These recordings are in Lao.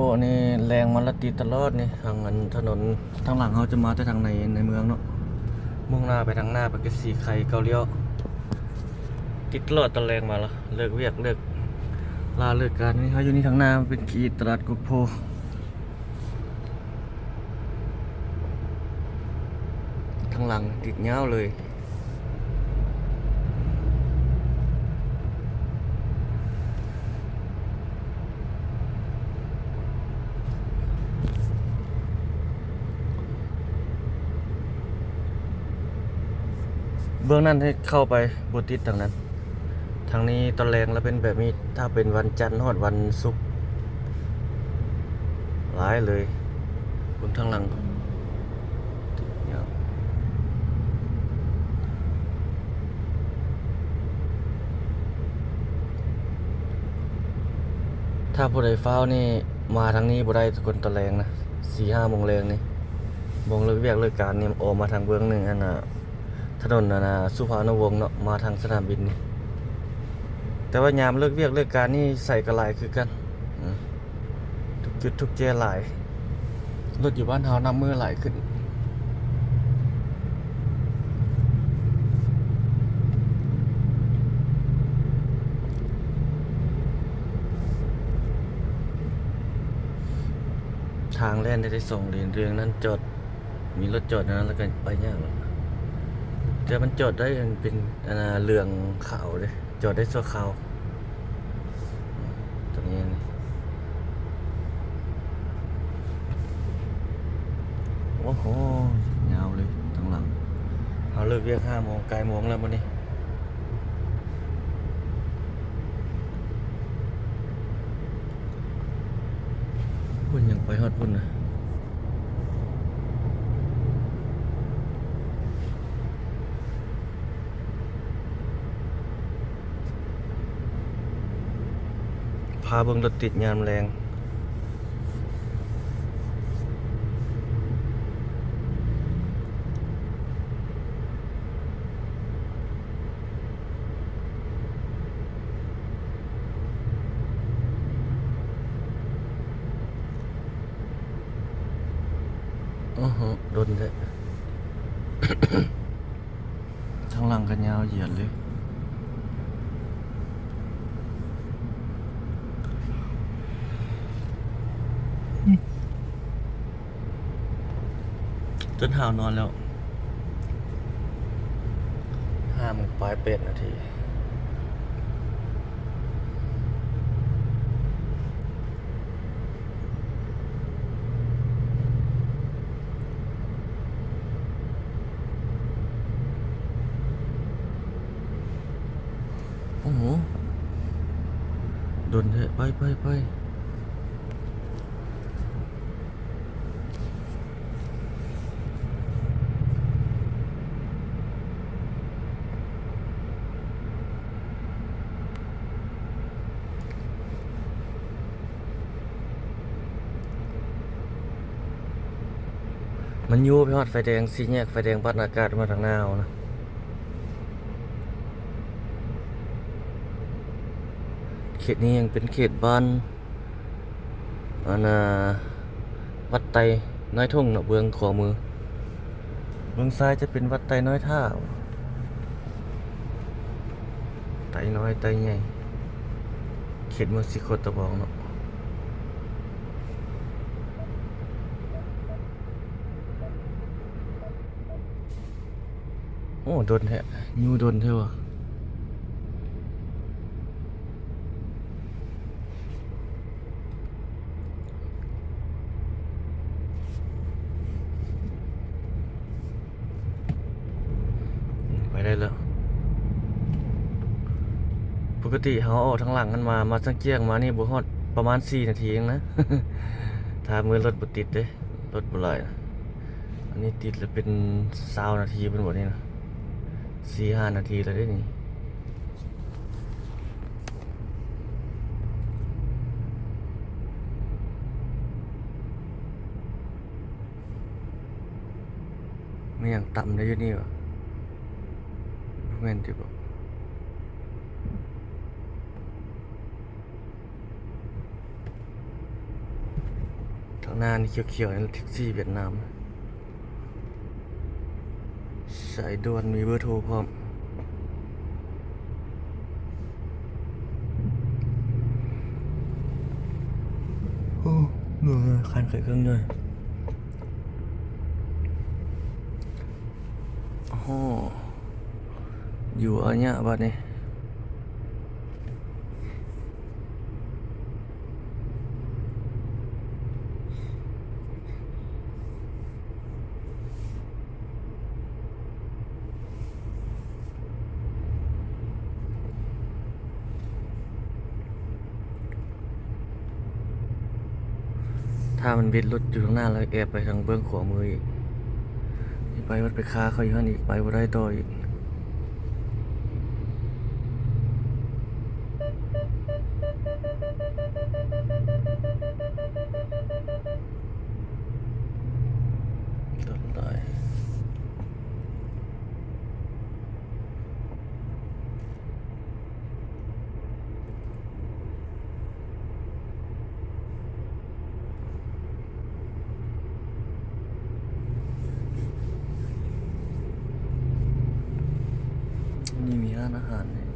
ໂອ້ ນີ້ແລ່ນມາລະຕິດຕະຫຼອດນີ້ ທາງອັນຖະໜົນທາງຫຼັງເຮົາຈະມາແຕ່ທາງໃນ ໃນເມືອງເນາະ ມຸ່ງໜ້າໄປທາງໜ້າ ໄປກະສີໄຄ ເກົ້າລ້ຽວ ຕິດຕະຫຼອດຕອນແລງມາລະ ເລີກວຽກເລີກລາເລີກການ. ນີ້ເຮົາຢູ່ນີ້ ທາງໜ້າເປັນເຂດຕະຫຼາດກົກໂພ. ທາງຫຼັງຕິດຍາວເລີຍ. ເບື້ອງນັ້ນໃຫ້ເຂົ້າໄປບໍ່ຕິດທາງນັ້ນ. ທາງນີ້ຕອນແລງລະເປັນແບບນີ້ ຖ້າເປັນວັນຈັນຮອດວັນສຸກ ຫຼາຍເລີຍ. ເບິ່ງທາງຫຼັງ ຖ້າຜູ້ໃດຟ້າວນີ້ ມາທາງນີ້ບໍ່ໄດ້ທຸກຄົນ ຕອນແລງນະ ສີ່ຫ້າໂມງແລງນີ້ ໝ່ອງເລີກວຽກເລີກການນີ້ ອອກມາທາງເບື້ອງໜຶ່ງ ອັນນ່າ ຖະໜົນ ອັນນ່າ ສຸພານຸວົງເນາະ ມາທາງສະໜາມບິນນີ້. ແຕ່ວ່າຍາມເລີກວຽກເລີກການນີ້ ໃສກໍຫຼາຍຄືກັນ ອາ ທຸກຈຸດທຸກແຈຫຼາຍ. ລົດຢູ່ບ້ານເຮົານັບມື້ຫຼາຍຂຶ້ນ. ທາງແລ່ນໄດ້ສອງເລນ ເລື່ອງນັ້ນຈອດ ມີລົດຈອດຢູ່ນັ້ນ ແລ້ວກໍໄປຍາກ. ແຕ່ມັນຈອດໄດ້ ມັນເປັນ ອັນນ່າ ເຫຼືອງຂາວເດ້ ຈອດໄດ້ຊົ່ວຄາວ. ຕົງນີ້ ໂອ້ໂຫ ຍາວເລີຍທາງຫຼັງ. ເຮົາເລີກວຽກຫ້າໂມງ ໃກ້ໂມງແລ້ວມື້ນີ້. ພຸ້ນ ຍັງໄປຮອດພຸ້ນນະ. ພາເບິ່ງລົດຕິດຍາມແລງ. ໂອ້ໂຫ ດົນແທ້. ທາງຫຼັງກໍຍາວຢຽດເລີຍ. ຈົນຫາວນອນແລ້ວ. ຫ້າໂມງປາຍ ແປດນາທີ. ໂອ້ໂຫ ດົນແທ້. ໄປ ໄປ ໄປ. ມັນຢູ່ໄປຮອດໄຟແດງ ສີ່ແຍກໄຟແດງ ບັດອາກາດມາທາງໜ້າເຮົານະ. ເຂດນີ້ຍັງເປັນເຂດບ້ານ ອັນນ່າ ວັດໄຕນ້ອຍທົ່ງເນາະ ເບື້ອງຂວາມື. ເບື້ອງຊ້າຍຈະເປັນວັດໄຕນ້ອຍທ່າ ໄຕນ້ອຍ ໄຕໃຫຍ່ ເຂດເມືອງສີໂຄດຕະບອງເນາະ. ໂອ້ ດົນແທ້ ຢູ່ດົນແທ້ຫວາ. ໄປໄດ້ແລ້ວ. ປົກກະຕິເຮົາອອກທາງຫຼັງຫັ້ນມາ ມາສັງກຽງມານີ້ບໍ່ຮອດປະມານສີ່ນາທີເອງນະ. ຖ້າມື້ລົດບໍ່ຕິດເດ້ ລົດບໍ່ຫຼາຍ. ອັນນີ້ຕິດແລ້ວເປັນຊາວນາທີເພິ່ນບອກນີ້ນະ ສີ່ຫ້ານາທີແລ້ວເດ້ນີ້. ມີຫຍັງຕຳໄດ້ຢູ່ນີ້ຫວາ? ບໍ່ແມ່ນຕິບໍ? ໄ ຂ້າງໜ້ານີ້ຂຽວໆ ນັ້ນແທັກຊີຫວຽດນາມ ສາຍດ່ວນ ມີເບີໂທພ້ອມ. ໂອ້ ເບິ່ງເດີ ຄັນໄຂເຄື່ອງຍ່ອຍ. ໂອ້ ຢູ່ອາຍະບາດນີ້. ຖ້າມັນບິດລົດຢູ່ທາງໜ້າ ແລ້ວແອບໄປທາງເບື້ອງຂວາມືອີກ ໄປວັດໄປຄາເຂົາຢູ່ຫັ້ນອີກ ໄປບໍ່ໄດ້ຕໍ່ອີກ. ນີ້ມີຮ້ານອາຫານນີ້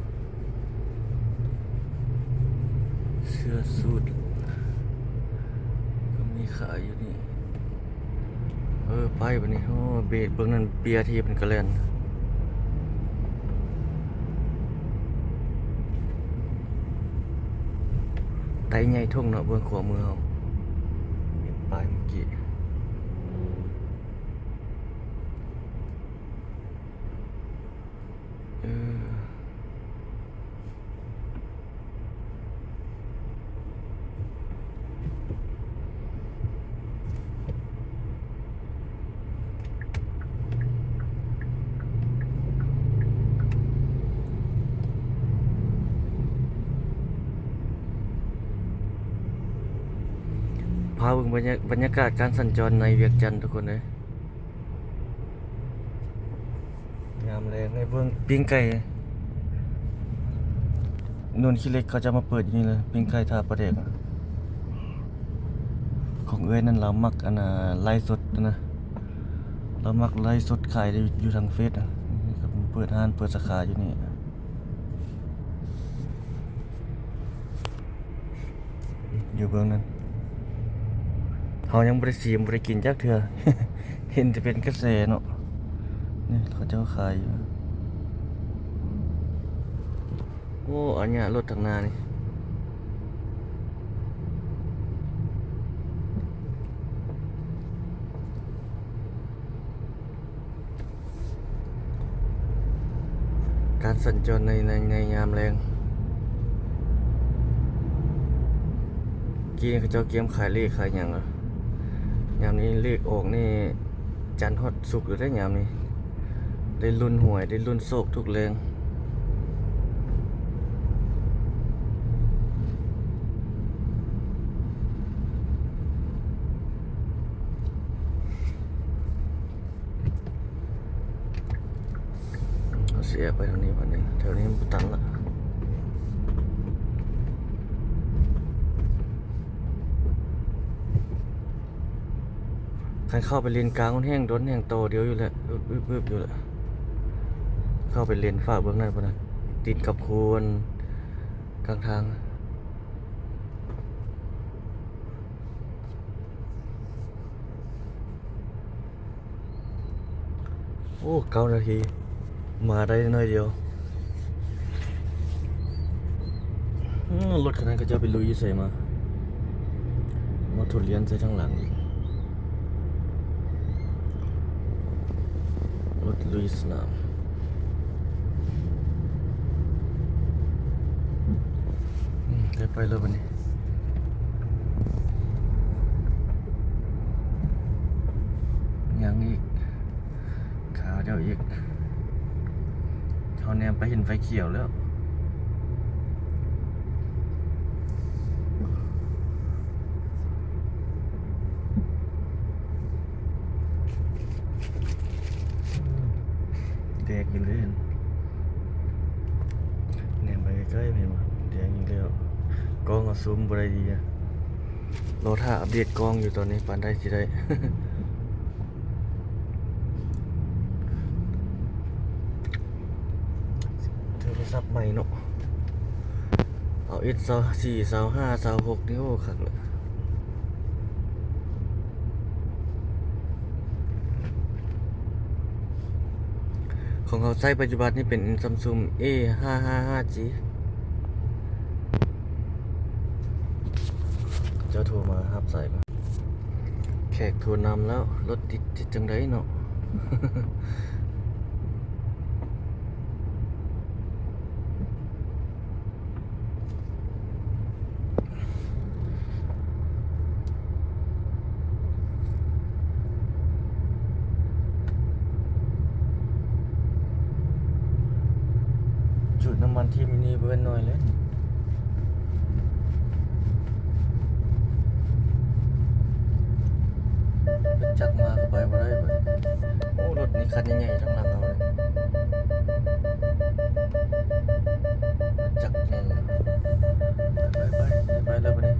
ເສື້ອສູດກໍມີຂາຍຢູ່ນີ້. ເອີ ໄປບາດນີ້. ໂອ້ ເບດເບິ່ງນັ້ນ ເບຍທີບມັນກະແລ່ນ. ໄຕໃຫຍ່ທົ່ງເນາະ ເບື້ອງຂວາມືເຮົາ ເຫັນປ້າຍເມື່ອກີ້. ເອີ ພາເບິ່ງບັນຍາ ບັນຍາກາດການສັນຈອນໃນວຽງຈັນ ທຸກຄົນເອີຍ. ຍາມແລງໃນເບິ່ງປີ້ງໄກ່ ໂນນຂີ້ເຫຼັກເຂົາຈະມາເປີດຢູ່ນີ້ເລີຍ ປີ້ງໄກ່ທາປາແດກ. ຂອງເອື້ອຍນັ້ນລາວມັກອັນນ່າ ໄລຟ໌ສົດນະ ລາວມັກໄລຟ໌ສົດຂາຍຢູ່ທາງເຟສ ເປີດຮ້ານເປີດສາຂາຢູ່ນີ້. ຢູ່ເບື້ອງນັ້ນ ເຮົາຍັງບໍ່ໄດ້ຊີມ ບໍ່ໄດ້ກິນຈັກເທື່ອ ເຫັນແຕ່ເປັນກະແສເນາະ. ນີ້ເຂົາເຈົ້າຂາຍຢູ່. ໂອ້ ອັນເນີ້ຍລົດທາງໜ້ານີ້. ການສັນຈອນໃນ ໃນ ໃນຍາມແລງ ກີ້ເຂົາເຈົ້າກຽມຂາຍເລກຂາຍຫຍັງລະ ຍາມນີ້ເລກອອກນີ້ ຈັນຮອດສຸກຢູ່ເດ້ຍາມນີ້ ໄດ້ລຸ້ນຫວຍ ໄດ້ລຸ້ນໂຊກທຸກແລງ. ເຮົາຊິແອບໄປທາງນີ້ບາດນີ້ ແຖວນີ້ມັນບໍ່ຕັນລະ. ຄັນເຂົ້າໄປເລນກາງ ມັນແຮ່ງດົນ ແຮ່ງຕໍ່ດຽວຢູ່ແຫຼະ ອຶບໆໆຢູ່ແຫຼະ. ເຂົ້າໄປເລນຟາກເບື້ອງນັ້ນພຸ້ນນະ ຕິດກັບຄູນກາງທາງ. ໂອ້ ເກົ້ານາທີ ມາໄດ້ໜ້ອຍດຽວ. ອືມ ລົດຄັນນັ້ນເຂົາເຈົ້າໄປລຸຍຢູ່ໃສມາ? ມາທຸລຽນໃສ່ທາງຫຼັງອີກ. ລົດລຸຍສະໜາມ. ອືມ ໄດ້ໄປແລ້ວບັດນີ້. ຍັງອີກ ຂາວດຽວອີກ ເຮົາແນມໄປເຫັນໄຟຂຽວແລ້ວ. ແດງອີກແລ້ວ ແນມໄປໃກ້ໆ ເຫັນບໍ່? ແດງອີກແລ້ວ ກ້ອງເຮົາຊູມບໍ່ໄດ້ດີອະ. ລໍຖ້າອັບເດດກ້ອງຢູ່ຕອນນີ້ ປານໃດຊິໄດ້ ໂທລະສັບໃໝ່ເນາະ ເອົາເອັສຊາວສີ່ ຊາວຫ້າ ຊາວຫົກນີ້ ໂອ້ ຄັກເລີຍ. ຂອງເຮົາໃຊ້ປັດຈຸບັນນີ້ເປັນ Samsung A ຫ້າຫ້າຫ້າ G ເຈົ້າໂທມາຮັບສາຍກ່ອນ ແຂກໂທນຳແລ້ວ ລົດຕິດ ຕິດຈັ່ງໃດເນາະ. ຈູດນ້ຳມັນທີ່ມິນິເບີນໜ້ອຍເລີຍ ຈັກມາກໍໄປບໍ່ໄດ້ເບີດ. ໂອ້ ລົດນີ້ຄັນໃຫຍ່ໆ ທາງຫຼັງເຮົາເລີຍ ຈັກແມ່ນຫຍັງ ໄປໆໆ ໄປແລ້ວບັດນີ້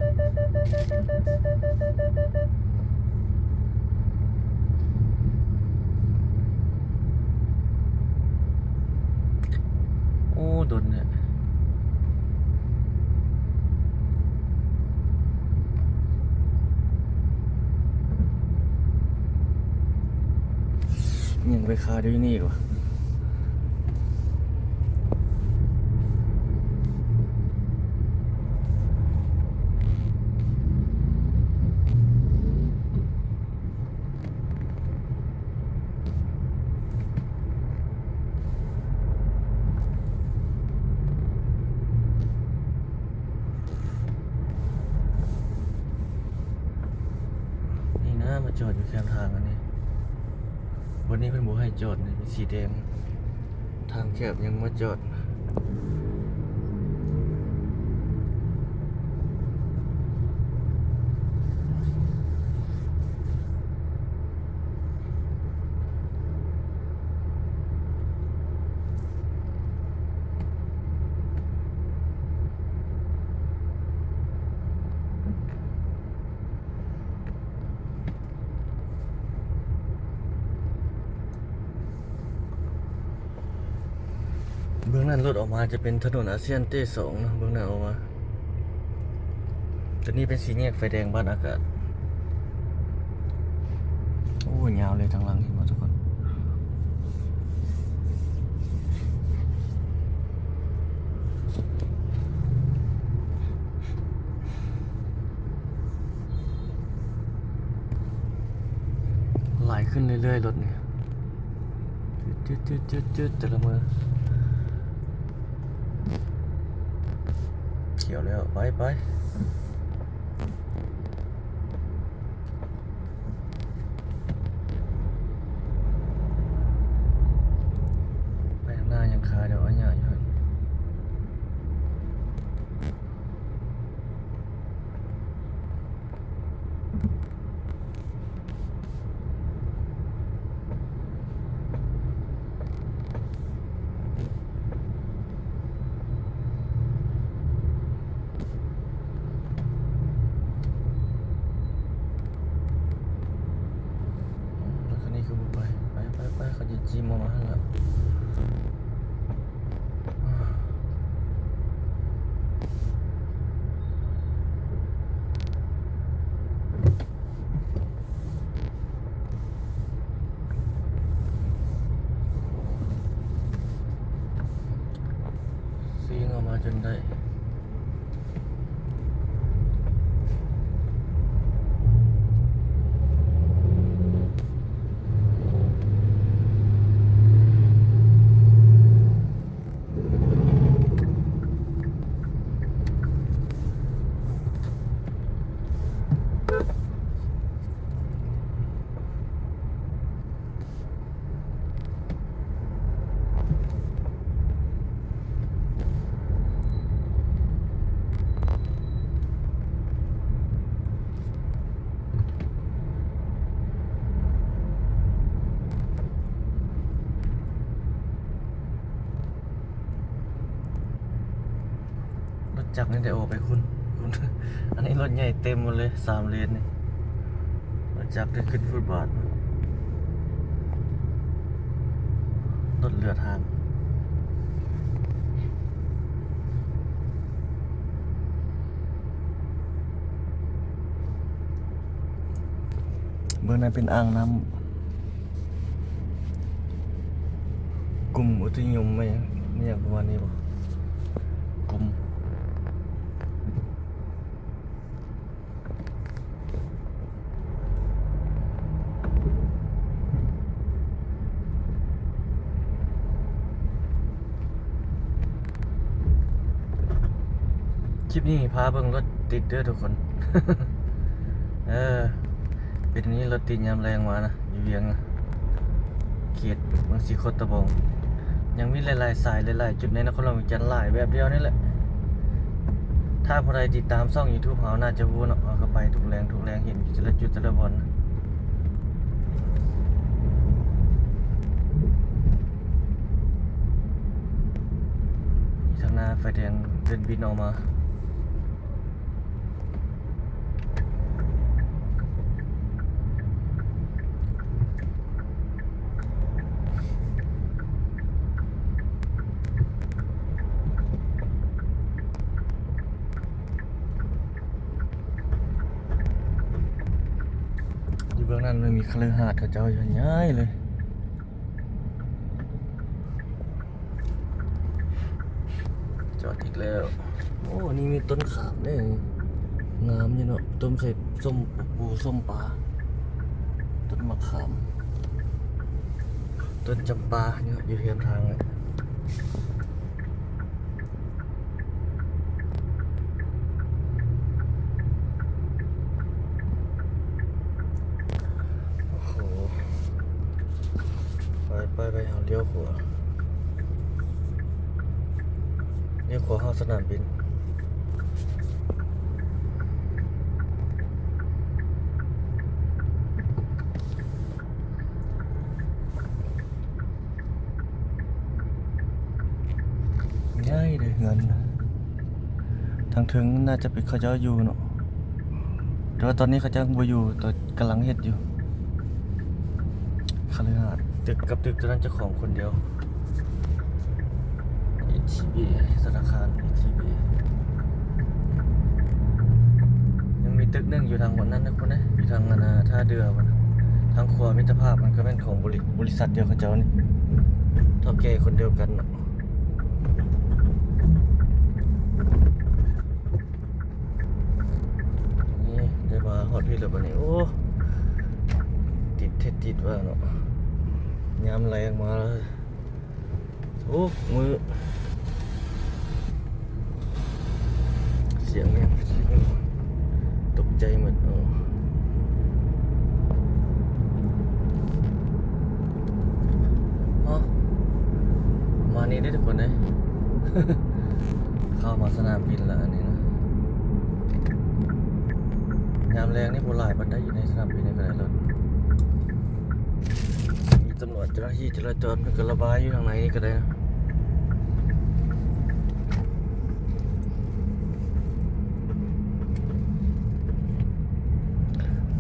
ໂອ້ ດົນແທ້ ຍັງໄປຄາຢູ່ນີ້ວະ. ນີ້ນະ ມາຈອດຢູ່ແຄມທາງອັນນີ້ ບ່ອນນີ້ເພິ່ນບໍ່ໃຫ້ຈອດນີ້ ເປັນສີແດງ ທາງແຄບຍັງມາຈອດ. ເບື້ອງນັ້ນລົດອອກມາຈະເປັນຖະໜົນອາຊຽນເຕສອງເນາະ ເບື້ອງໜ້າອອກມາ. ໂຕນີ້ເປັນສີ່ແຍກໄຟແດງບ້ານອາກາດ. ໂອ້ ຍາວເລີຍທາງຫຼັງ ເຫັນບໍ່ທຸກຄົນ? ຫຼາຍຂຶ້ນເລື້ອຍໆ ລົດນີ້ ຈຶດໆໆໆ ແຕ່ລະມື້. ຂຽວແລ້ວ ໄປໆ ໄປຂ້າງໜ້າຍັງຄາດອກອາຍະຢູ່ຫັ້ນ. ລົດຄັນນີ້ຄືບໍ່ໄປ? ໄປໆໆ ເຂົາຈະຈີ່ມອອກມາຫັ້ນແຫຼະ. ຊິງອອກມາຈົນໄດ້. ລົດຈັກນີ້ໄດ້ອອກໄປພຸ້ນ ພຸ້ນ ອັນນີ້ລົດໃຫຍ່ເຕັມໝົດເລີຍ ສາມເລນນີ້ ລົດຈັກໄດ້ຂຶ້ນຟຸດບາດ ລົດເຫຼືອທາງ. ເບື້ອງນັ້ນເປັນອ່າງນ້ຳ ກຸ່ມອຸຕຸນິຍົມ ອີ່ຫຍັງປະມານນີ້ບໍ ກຸ່ມ. ຄລິບນີ້ພາເບິ່ງລົດຕິດເດີທຸກຄົນ ເອີ ເປັນນີ້ລົດຕິດຍາມແລງມານະ ຢູ່ວຽງນະ ເຂດເມືອງສີໂຄດຕະບອງ ຍັງມີຫຼາຍໆສາຍ ຫຼາຍໆຈຸດໃນນະຄອນຫຼວງວຽງຈັນ ຫຼາຍແບບດຽວນີ້ແຫຼະ. ຖ້າຜູ້ໃດຕິດຕາມຊ່ອງຢູທູບເຮົາ ໜ້າຈະຮູ້ເນາະ ເຮົາກໍໄປທຸກແລງ ທຸກແລງ ເຫັນຢູ່ແຕ່ລະຈຸດແຕ່ລະບ່ອນ. ທາງໜ້າໄຟແດງ ເດີ່ນບິນອອກມາ. ຢູ່ເບື້ອງນັ້ນມັນມີຄະລືຫາດເຂົາເຈົ້າໃຫຍ່ເລີຍ. ຈອດອີກແລ້ວ. ໂອ້ ນີ້ມີຕົ້ນຂາມເດ້ ງາມຢູ່ເນາະ ຕົ້ນໃສ່ສົ້ມປູ ສົ້ມປາ ຕົ້ນມະຂາມ ຕົ້ນຈຳປາເນາະ ຢູ່ແຄມທາງ. ໂອ້ໂຫ ໄປ ໄປ ໄປ ເຮົາລ້ຽວຂວາ ລ້ຽວຂວາເຂົ້າສະໜາມບິນ. ໃຫຍ່ເດ້ເຮືອນ ທາງເທິງໜ້າຈະເປັນເຂົາເຈົ້າຢູ່ເນາະ ແຕ່ວ່າຕອນນີ້ເຂົາເຈົ້າຍັງບໍ່ຢູ່ ຕອນກຳລັງເຮັດຢູ່ ຄະລືຫາດ ຕຶກກັບຕຶກຕົວນັ້ນເຈົ້າຂອງຄົນດຽວ. ເອສຊີບີ ທະນາຄານ ເອສຊີບີ ຍັງມີຕຶກໜຶ່ງຢູ່ທາງບ່ອນນັ້ນນະ ພຸ້ນນະ ຢູ່ທາງອັນນ່າ ທ່າເຮືອພຸ້ນນະ ທາງຂວາມິດຕະພາບ ມັນກໍແມ່ນຂອງບໍລິ ບໍລິສັດດຽວເຂົາເຈົ້ານີ້ ເຖົ້າແກ່ຄົນດຽວກັນເນາະ. ນີ້ໄດ້ມາຮອດພີ້ແລ້ວບັດນີ້ ໂອ້ ຕິດແທ້ຕິດວ່າເນາະ ຍາມແລງມາ ໂອ້ ມື ສຽງຫຍັງ ຕົກໃຈໝົດ ໂອ້ ເອົ້າ ປະມານນີ້ເດ້ທຸກຄົນເດ້ ເຂົ້າມາສະໜາມບິນລະ ອັນນີ້ນະ ຍາມແລງນີ້ບໍ່ຫຼາຍປານໃດ ຢູ່ໃນສະໜາມບິນນີ້ກໍໄດ້ ລົດ ຕຳຫຼວດເຈົ້າໜ້າທີ່ຈະລາຈອນເພິ່ນກໍລະບາຍຢູ່ທາງໃນນີ້ກໍໄດ້ນະ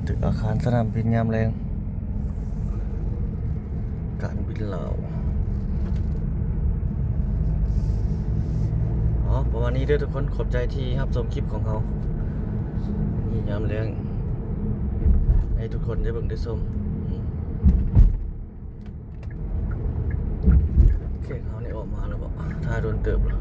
ຕຶກອາຄານສະໜາມບິນຍາມແລງ ການບິນລາວ. ເອົາ ປະມານນີ້ເດີທຸກຄົນ ຂອບໃຈທີ່ຮັບຊົມຄລິບຂອງເຮົາ ນີ້ຍາມແລງ ໃຫ້ທຸກຄົນໄດ້ເບິ່ງໄດ້ຊົມ ອືມ. ແຂກເຮົານີ້ອອກມາແລ້ວບໍ? ຖ້າດົນເຕີບແລ້ວ.